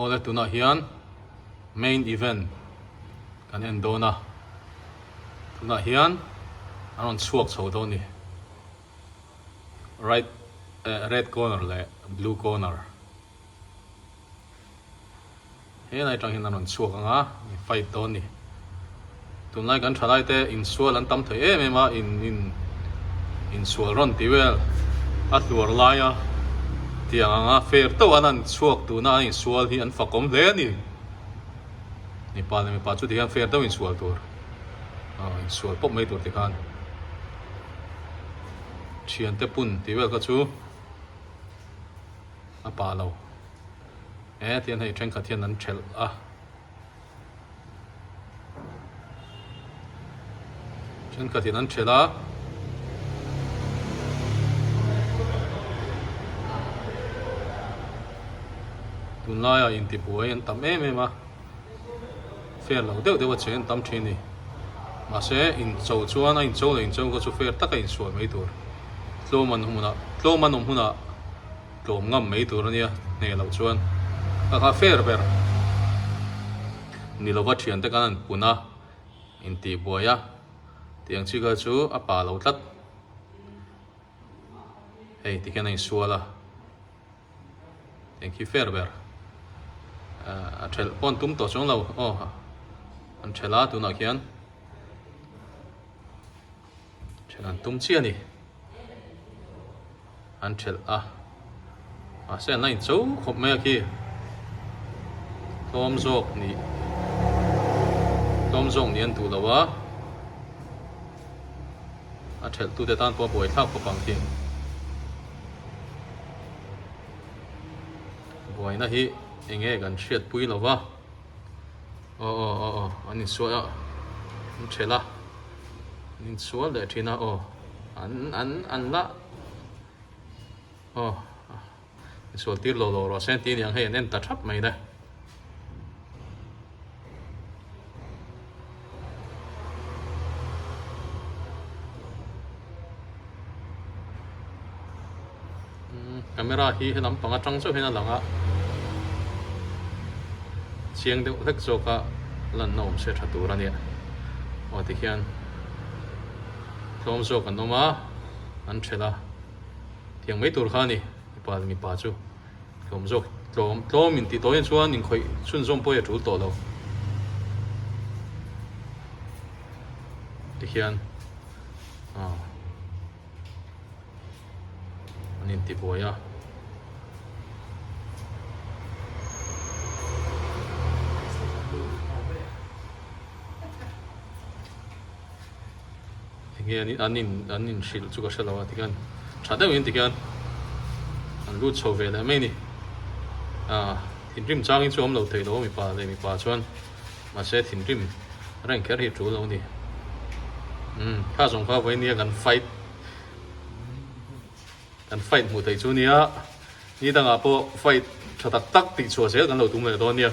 Awle tunah hian main event kan en dawn a, tunah hian an rawn chhuak chho dawn a ni. Right eh red corner leh blue corner. Helai atang hian an rawn chhuak ang a, in fight dawn a ni. Tunlai kan thalai te insual an tam thei em em a, in in insual rawn ti vel a hluar lai a tiang ang a fair teuh an an chhuak tuna an insual hi an fakawm hle a ni. Mipa leh mipa chu tikhian fair deuh insual tur ah insual pawp mai tur tikhan thiante pun tih vel kha chu a pah lo. He tiang hei thenkhat hian an thelh a. Thenkhat in an thelh a. Tunlaiah intibuai an tam em em a. Fair lo deuh deuh a che an tam thin a ni. Mahse incho chuan a incho leh incho kha chu fair taka insual mai tur. Tlawm an hmunah tlawm an awm hunah. Tlawm ngam mai tur a nia, hneh loh chuan ka kha fair ber ni lova thiante kan han pun a, intih buai a, tiang chi kha chu a pa lo tlat. Hei tikhian a insual a, tiang khi fair ber a thelh pawh an tum tawh chuang lo aw an thelh a tunah khian. Thelh an tum chiah a ni. An thelh a. Mahse an la incho khawp mai a khi. Tlawm zawk nih tlawm zawk nih an duh lo a. A thelh tute tan pawh a buai thlak khawp ang khi. Buaina hi eng nge kan hriatpui lo va. Aw aw aw aw an insual a an thelh a an insual leh thin a aw an an an la aw insual tir lo lo rawh se tih aniang hei an en ta thap mai le. Camera hi helam pang atang chauh hian a lang a, chiang deuh hlek zawk a lanna awm se tha tur a nia. Aw tikhian tlawm zawk an awm a, an thelh a, tiang mai tur kha a ni mipa leh mipa chu tlawm zawk tlawm tlawm in tih tawh hian chuan inkhawih chhunzawm pawh hi a tul tawh lo tikhian aw. An intibuai a. Enge an an in an inhrilh chu ka hre lo a tikhian tha deuhin tikhian an lut chho ve leh mai a ni. Ah thinrim changin chu awm lo thei lo mipa leh mipa chuan mahse thinrim reng kher hi a tul lo a ni. Umm kha zawng kha vawinia kan fight. Kan fight hmuh theih chu nia, ni dangah pawh fight tha tak tak tih chhuah zel kan lo tum leh dawn nia.